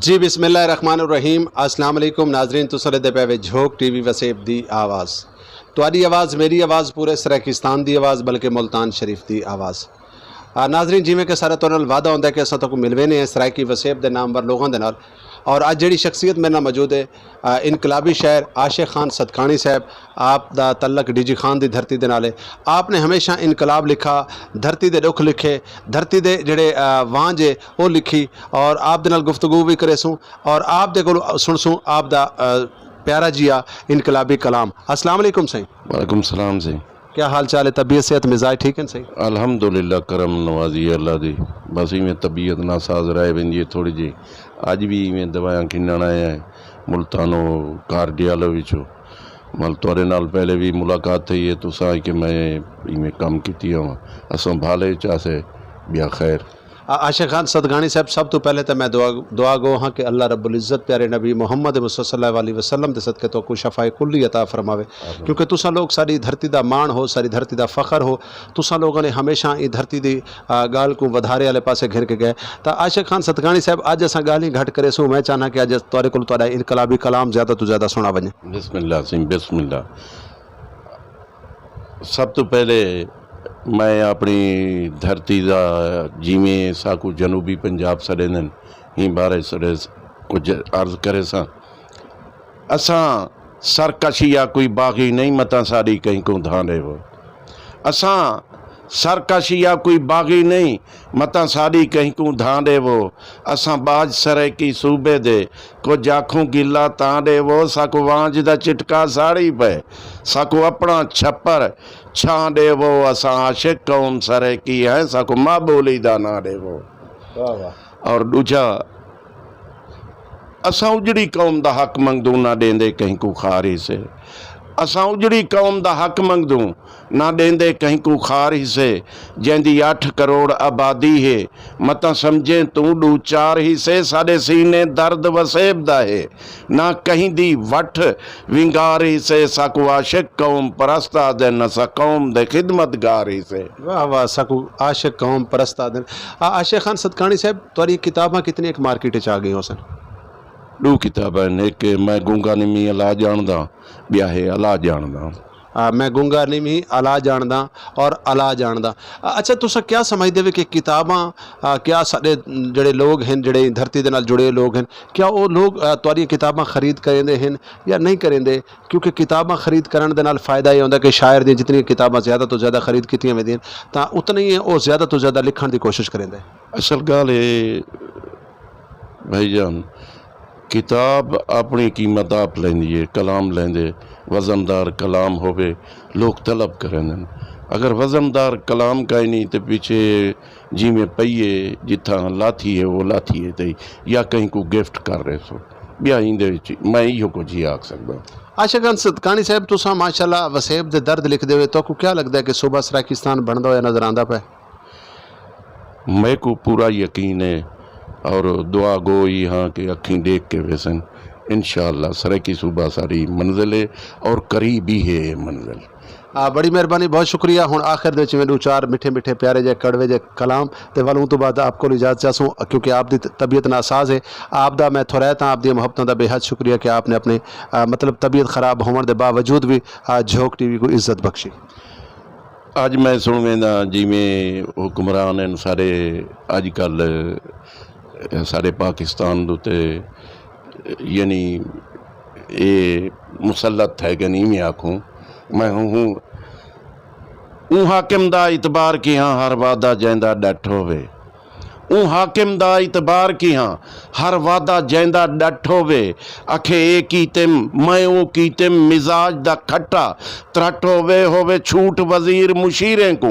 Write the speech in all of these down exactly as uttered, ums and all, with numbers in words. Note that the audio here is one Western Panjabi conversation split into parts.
جی، بسم اللہ الرحمن الرحیم۔ السلام علیکم ناظرین، تساں دے پے وچ جھوک ٹی وی وسیب دی آواز۔ تہاڈی آواز، میری آواز، پورے سرائیکستان دی آواز، بلکہ ملتان شریف دی آواز۔ آ، ناظرین، جیویں کہ سارے تہاڈے نال وعدہ ہوندا ہے کہ اساں تہاکوں ملوے نے ہیں سرائیکی وسیب دے نامور لوگاں دے نال، اور اج جڑی شخصیت میرے نال موجود ہے، آ، انقلابی شاعر عاشق خان صدقانی صاحب، آپ دا تعلق ڈی جی خان دی دھرتی دے نال ہے۔ آپ نے ہمیشہ انقلاب لکھا، دھرتی دے دکھ لکھے، دھرتی دے جڑے، آ، وانج ہے، او لکھی، اور آپ دے نال گفتگو بھی کرے سوں، اور آپ دے کول سن سوں آپ دا، آ، پیارا جیا انقلابی کلام۔ السلام علیکم سائیں۔ وعلیکم السلام سائیں۔ کیا حال چال ہے؟ طبیعت، صحت، مزاج ٹھیک ہیں سائیں؟ الحمدللہ، کرم نوازی ہے اللہ دی۔ بس ایویں طبیعت ناساز رہ ویندی ہے تھوڑی جی۔ اج بھی ایویں دوایاں کھنن آیا ہے ملتانو، کارڈیالو وچوں۔ مل تہاڈے نال پہلے بھی ملاقات تھئی ہے، تساں آئے کہ میں ایویں کم کیتی ہواں۔ اساں بھالے چ آسے، بیا خیر۔ آ-، عاشق خان صدگانی صاحب، سب تو پہلے تے میں دعا، دعا گو ہاں کہ اللہ رب العزت پیارے نبی محمد مصطفیٰ صلی اللہ علیہ وسلم دے صدقے تو کو شفاء کلی عطا فرماوے، کیونکہ تساں لوگ ساری دھرتی دا مان ہو، ساری دھرتی دا فخر ہو۔ تساں لوگوں نے ہمیشہ ای دھرتی دی، آ، گال کو ودھارے والے پاسے گھر کے گئے۔ تا عاشق خان صدگانی صاحب، اج اساں گال ہی گھٹ کرے سو، میں چاہنا کہ اج تہاڈے کول تہاڈا انقلابی کلام زیادہ تو زیادہ سنا ونجے۔ بسم اللہ سائیں، بسم اللہ۔ سب تو پہلے میں اپنی دھرتی دا، جیویں ساکو جنوبی پنجاب سڈے نن، ہی بارے سڈے کچھ عرض کرے ساں۔ اساں سرکشی یا کوئی باغی نہیں، متاں ساڈی کہیں کو دھاندے وہ۔ اساں سرکشی یا کوئی باغی نہیں، متاں ساڈی کہیں کو دھاندے وہ۔ اساں باج سرے کی صوبے دے، کچھ آکھوں گلا تاں ڈے وہ، ساکو وانج دا چٹکا ساڑی پے، ساکو اپنا چھپر چھاں ڈے وہ۔ اساں عاشق قوم سرے کی ہیں، ساکو ماں بولی دا نہ ڈے وہ۔ اور دوجا، اساں اجڑی قوم دا حق منگدوں، نہ ڈیندے کہیں کو خار ہی سے۔ اساں اجڑی قوم دا حق منگدوں، نہ ڈیندے کہیں کو خار ہی سے۔ جیندی اٹھ کروڑ آبادی ہے، متاں سمجھیں توں ڈو چار ہی سے۔ ساڈے سینے درد وسیب دا ہے، نہ کہیں دی وٹھ ونگار ہی سے۔ ساکو عاشق قوم پرست آدن، اساں قوم دے خدمت گار ہی سے۔ واہ واہ، ساکو عاشق قوم پرست آدن۔ آ، عاشق خان صدقانی صاحب، تہاڈی کتاباں کتنی ایک مارکیٹ وچ آ گئی ہو سن؟ دو کتاباں نے، ایک میں گونگا نمی الا جاندا، بیا ہے الا جاندا۔ آ، میں گونگا نمی الا جاندا اور الا جاندا۔ آ، اچھا، تساں کیا سمجھدے ہو کہ کتاباں، آ، کیا ساڈے جڑے لوگ ہیں، جڑے دھرتی دے نال جڑے لوگ ہیں، کیا وہ لوگ، آ، تہاڈیاں کتاباں خرید کریندے ہیں یا نہیں کریندے؟ کیونکہ کتاباں خرید کرن دے نال فائدہ یہ ہوندا کہ شاعر دی جتنی کتاباں زیادہ تو زیادہ خرید کیتیاں ویندیاں، تاں اتنا ہی ہے، وہ زیادہ تو زیادہ لکھن دی کوشش کریندا ہے۔ اصل گل ہے بھائی جان، کتاب اپنی قیمت آپ لیندی ہے، کلام لیندے، وزندار کلام ہووے، لوگ طلب کرن۔ اگر وزندار کلام کائے نہیں تے پیچھے جی میں پئیے جتھاں لاتھی ہے، وہ لاتھی ہے تے یا کہیں کو گفٹ کر رہے سو۔ بیا ایندے وچ میں ایہو کچھ ہی آکھ سکدا۔ عاشق خان صدقانی صاحب، تساں ماشاءاللہ وسیب دے درد لکھ دے ہوئے، تو کو کیا لگدا ہے کہ صوبہ سرائیکستان بندا ہویا نظر آندا پے؟ میں کو پورا یقین ہے اور دعا گو ہی ہاں کہ اکھیں دیکھ کے ویسن۔ انشاءاللہ سرائیکی صوبہ ساری منزل ہے اور قریب ہی ہے یہ منزل۔ آ، بڑی مہربانی، بہت شکریہ۔ ہن آخر دے وچ میں دو چار میٹھے میٹھے پیارے جے کڑوے جے کلام تے ول اون تو بعد آپ کول اجازت چاہسوں، کیونکہ آپ دی طبیعت ناساز ہے۔ آپ دا میں تھوڑا تاں آپ دی محبتاں دا بے حد شکریہ کہ آپ نے اپنے، آ، مطلب طبیعت خراب ہون دے باوجود بھی، آ، جھوک ٹی وی کو عزت بخشی۔ اج میں سن ویندا جویں حکمران ہیں سارے، اج کل سارے پاکستان دے اتے، یعنی، اے مسلط ہے کہ نہیں، میں آکھوں، میں ہوں، ہوں، اوں حاکم دا اعتبار کی ہاں، ہر وعدہ جیندا ڈٹ ہووے۔ اوں حاکم دا اعتبار کی ہاں، ہر وعدہ جیندا ڈٹ ہووے۔ اکھے اے کیتم، میں او کیتم، مزاج دا کھٹا ترٹ ہووے، ہووے چھوٹ وزیر مشیریں کو،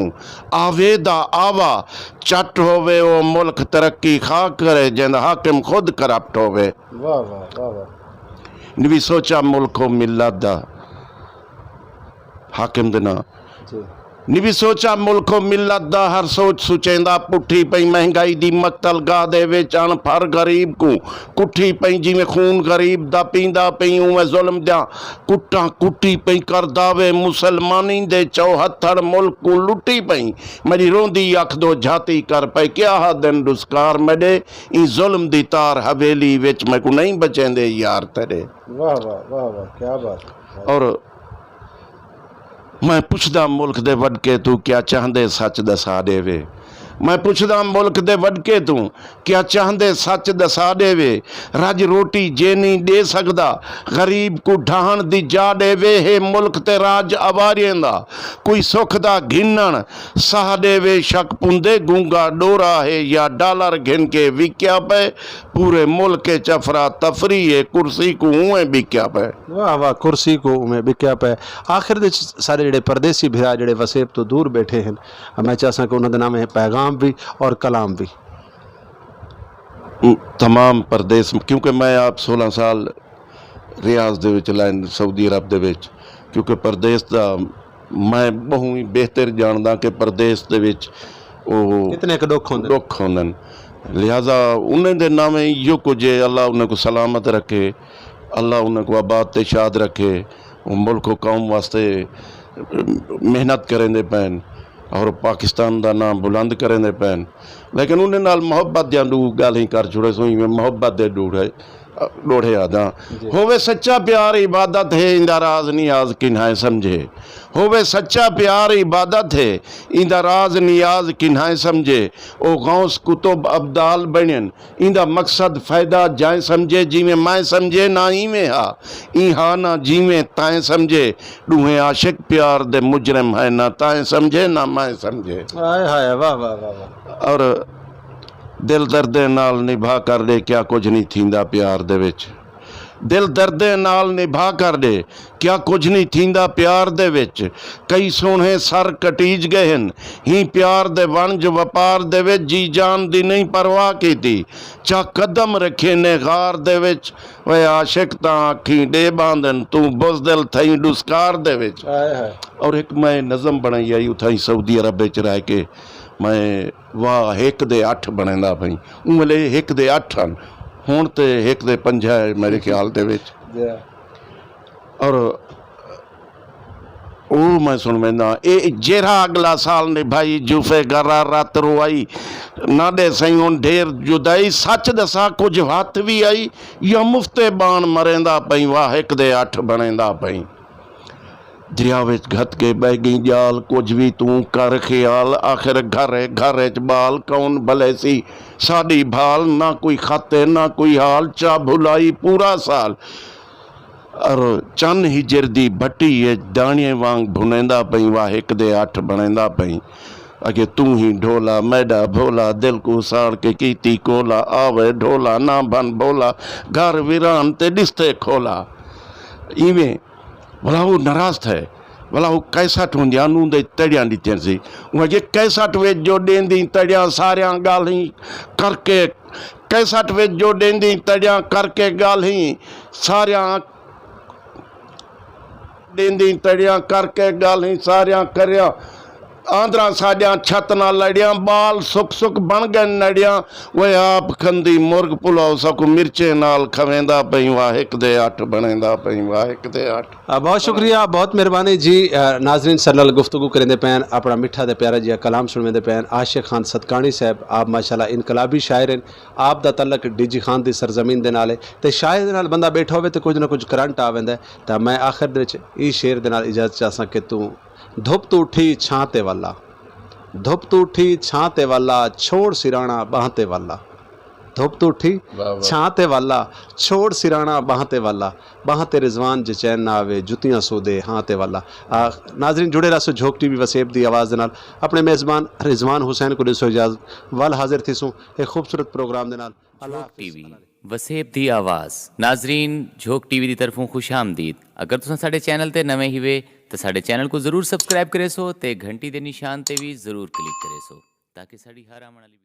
آوے دا آوا چٹ ہووے۔ او ملک ترقی خواہ کرے، جند حاکم خود کرپٹ ہووے۔ واہ، واہ، واہ، واہ۔ نوی سوچا ملک ہو ملت دا، حاکم دے ناں۔ جی۔ نی بھی سوچا ملک و ملت دا ہر سوچ سوچیندا پٹھی پئی مہنگائی دی مقتل گاہ دے وچ اݨ پھر غریب کوں کٹھی پئی جویں خون غریب دا پیندا پئی اونویں ظلم دیاں کٹاں کٹی پئی کردا وے مسلمانی دے چو ہتھڑ ملک کوں لٹی پئی میری روندی اکھ دو جھاتی کر پئے کیا ہا دن ڈسکار میڈے ایں ظلم دی تار حویلی وچ میکوں نہیں بچیندے یار تیرے۔ واہ واہ واہ واہ کیا بات ہے۔ اور میں پچھدا ملک دے وڈکے توں کیا چاہندے سچ دسا ڈیوے۔ میں پچھدا ملک دے وڈکے توں کیا چاہندے سچ دسا ڈیوے۔ رج روٹی جے نہیں ڈے سکدا غریب کو ڈھاہن دی جا ڈیوے ہے ملک تے راج آواریں دا کوئی سکھ دا گھنن ساہ ڈیوے شک پوندے گونگا ڈورا ہے یا ڈالر گھن کے وکیا پے۔ پورے ملک اچ افراتفری اے کرسی کوں اوویں بکیا پئے۔ واہ واہ کرسی کوں اوویں بکیا پئے۔ آخر دے سارے جیہڑے پردیسی بھرا جیہڑے وسیب توں دور بیٹھے ہن، میں چاہساں کہ انہاں دے ناویں پیغام وی اور کلام وی۔ تمام پردیس کیونکہ میں آپ سولہ سال ریاض دے وچ لائن سعودی عرب دے وچ کیونکہ پردیس دا میں بہوں ہی بہتر جاندا کہ پردیس دے وچ او کتنے ک ڈکھ ہوندے نے۔ ڈکھ ہوندے نے۔ لہذا انہیں دے ناویں ایہو کچھ ہے، اللہ انہیں کو سلامت رکھے، اللہ انہیں کو آباد تے شاد رکھے۔ وہ ملک و قوم واسطے محنت کریں دے پین اور پاکستان دا نام بلند کریں دے پین۔ لیکن انہیں نال محبت دیاں ڈو گالیں کر چھوڑے سو، ایویں محبت دے ڈوڑے ڈوڑے آداں۔ جی۔ ہووے سچا پیار عبادت ہے ایندا راز نیاز کنہائیں سمجھے۔ ہووے سچا پیار عبادت ہے ایندا راز نیاز کنہائیں سمجھے۔ او غوث کتب ابدال بنن ایندا مقصد فائدہ جائیں سمجھے جیویں میں سمجھے نہ ایویں ہا۔ ایں ہا نہ جیویں تائیں سمجھے۔ ڈوہیں عاشق پیار دے مجرم ہے نہ تائیں سمجھے نہ میں سمجھے۔ ہائے ہائے واہ واہ واہ واہ۔ اور دل دردیں نال نبھا کر ڈے کیا کچھ نہیں تھیندا پیار دے وچ۔ دل دردیں نال نبھا کر ڈے کیا کچھ نہیں تھیندا پیار دے وچ۔ کئی سوہنے سر کٹیج گئے ہن ہی پیار دے ونج وپار دے وچ جی جان دی نہیں پرواہ کیتی۔ چا قدم رکھے نے غار دے وچ۔ وے عاشق تاں اکھیں ڈے باندن توں بزدل تھئیں ڈسکار دے وچ۔ اور ایک میں نظم بنائی آئی اتھائی سعودی عرب وچ رہ کے میں واہ ہک دے اٹھ بنیندا پئی۔ اوں ویلے ہک دے اٹھ ہن، ہن تے ہک دے پنجا ہے میرے خیال دے وچ۔ اور او میں سن ویندا اے جیرا اگلا سال نبھائی جوفے گرا رات روائی نہ دے سائیں ہن ڈھیر جدائی سچ دسا کچھ وقت وی آئی یا مفتے بان مریندا پئی واہ ہک دے اٹھ بنیندا پئی۔ دریا وچ گھت کے بہ گئی جال کچھ وی توں کر خیال آخر گھر ہے گھر وچ بال کون بھلے سی ساڈی بھال نہ کوئی خط ہے نہ کوئی حال چا بھلائی پورا سال۔ اور چن ہجر دی بھٹی وچ دانیے وانگ بھنیندا پئی واہ ہک دے اٹھ بنیندا پئی۔ اگے توں ہی ڈھولا میڈا بھولا دل کو ساڑ کے کیتی کولا آوے ڈھولا نہ بن بھولا گھر ویران تے ڈستے کھولا۔ ایویں بھلا وہ ناراض تھے بھلا وہ کیسٹ ہوندیاں نوں دے تڑیاں دتیاں سی۔ وہ اگے کیسٹ وچ جو ڈیندی تڑیاں ساریاں گالیں کر کے کیسٹ وچ جو ڈیندی تڑیاں کر کے گالیں ساریاں ڈیندی تڑیاں کر کے گالیں ساریاں کریاں آندراں ساڈیاں چھت نہ لڑیاں بال سک سک بن گئے نڑیاں۔ وہ آپ کھندی مرغ پلاؤ سکو مرچے نال کھویندا پئی واہ ہک دے اٹھ بنیندا پئی واہ ہک دے اٹھ۔ آ، بہت شکریہ، بہت مہربانی جی۔ آ، ناظرین سر نال گفتگو کریندے پین، اپنا میٹھا تے پیارا جیا کلام سنویندے پین۔ عاشق خان صدقانی صاحب، آپ ماشاءاللہ انقلابی شاعر ہیں۔ آپ دا تعلق ڈی جی خان دی سرزمین دے نال ہے۔ تے شاعر دے نال بندہ بیٹھا ہوئے تے کچھ نہ کچھ کرنٹ آ ویندا ہے۔ تے میں آخر دے وچ ای شعر دے نال اجازت چاہساں کہ توں دھپ تو اٹھی چھاں تے والا، دھپ تو اٹھی چھاں تے والا، چھوڑ سرانا باہتے والا۔ دھپ تو اٹھی چھاں تے والا، چھوڑ سرانا باہتے والا۔ باہتے رضوان جے چین نہ آوے جتیاں سودے ہاں تے والا۔ آ، ناظرین جڑے رہسو جھوک ٹی وی وسیب دی آواز دے نال۔ اپنے میزبان رضوان حسین کو دیسو اجازت۔ ول حاضر تھیسوں ایک خوبصورت پروگرام دے نال۔ اللہ جھوک حافظ۔ ٹی وی وسیب دی آواز۔ ناظرین جھوک ٹی وی دی طرفوں خوش آمدید۔ اگر تساں ساڈے چینل تے نویں ہیوے تے ساڈے چینل کو ضرور سبسکرائب کرے سو تے گھنٹی دے نشان تے وی ضرور کلک کرے سو تاکہ ساڈی ہر آون والی